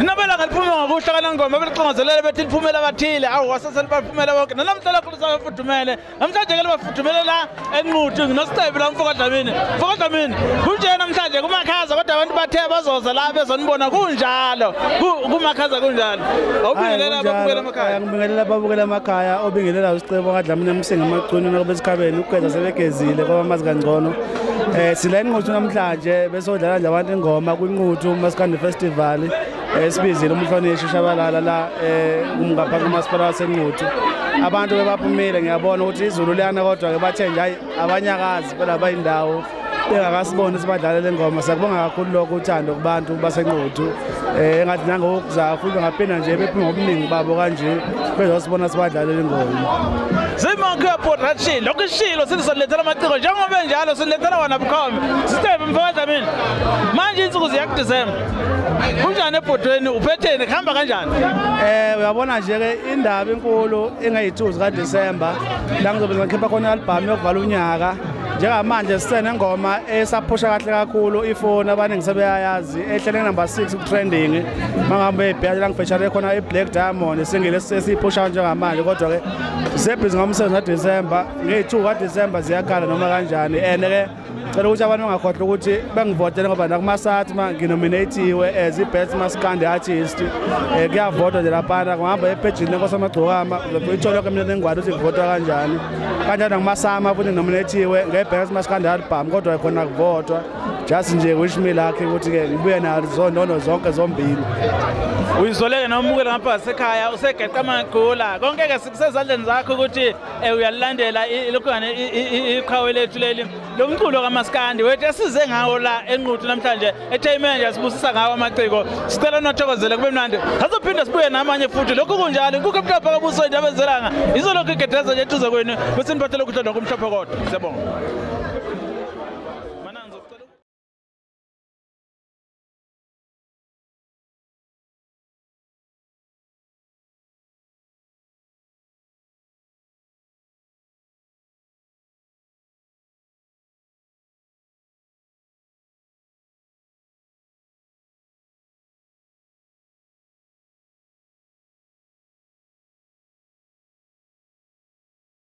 Nabela ngaliphuma ngokuhla kanangoma belixongozelele bethi liphumela abathile awu waseselibaphumela bonke namhla lokho lisafudumele namhlanje ke libafudumele la eNquthu nginosicebi la mfoka Dlamini mfoka Dlamini kunje namhlanje kumakhaza kodwa abantu bathe bazoza la bezonibona kunjalo kumakhaza kunjalo awubingelela ababukela emakhaya ngibingelela ababukela emakhaya obingelela uSicebo kaDlamini emsinga amaqhunu nakubesikhabeni ukugeza sebegezile kwaba amazi kangcono sila eNquthu namhlanje besodlala nje abantu ingoma kwiNquthu Maskandi Festival esibizile umhlonishwa Shabalala la ngapha kumasipala waseNquthu abantu bebaphumile ngiyabona ukuthi izulu liyana kodwa ke bathe nje hayi abanyakazi phela bayindawo bengakasiboni sibadlalela ingoma siyakubonga kakhulu lokho uthando kubantu baseNquthu engathi nangokuzayo futhi ngaphinda nje bephuma ngobuningi babo kanje bezosibona sibadlalela ingoma Zimakhe production lokho ishilo sizosilethela amaciko njengoba njalo silethela wona bukhoma Sithebe mfoka Dlamini manje insuku ziya kuDecember kunjani ebhodweni uphetheni kuhamba kanjani uyabona nje ke indaba enkulu engayi-2 zikaDecember la ngizobe ngikhipha khona i-album yokuvala unyaka njengamanje sisenengoma esaphusha kahle kakhulu ifoni abaningi sebeyayazi ehlele number 6 ku-trending mangabe ebheka la ngifeature khona i-Black Diamond singile esiphusha njengamanje kodwa ke sisebhizi ngomsebenzi kaDecember ngeyi-2 kaDecember ziyakhala noma kanjani and ke cela ukuthi abantu bangakhohlwa ukuthi bengivotele ngoba nakumasathi nginominatiwe as i-best maskandi artist kuyavotwa nje laphana kuhamba ephejini lenkosi amagcokama uyithola yonke imininingwane ukuthi kuvotwa kanjani kanjalo nakumasama futhi nginominatiwe nge-best maskandi album kodwa khona kuvotwa just nje wish me luck ukuthi-ke ngibuye nazo nono zonke zombili uyizoleke nomukela ngapha sekhaya usegeqa amagula konke-ke sikusezandleni zakho ukuthi uyalilandela ilokhane iqhawe lethu leli lo mculo kaMaskandi wethu esize ngawo la eNquthu namhlanje ethe manje sibusisa ngawo amaciko sicela nothokozele kube mnandi sazophinde sibuye namanye futhi lokhu kunjalo inkukhu emhlophe kabuso indaba ezelanga izolokhu igedeza nje eduze kwenu bese niphathele ukudla nokumhlophe kodwa siyabonga.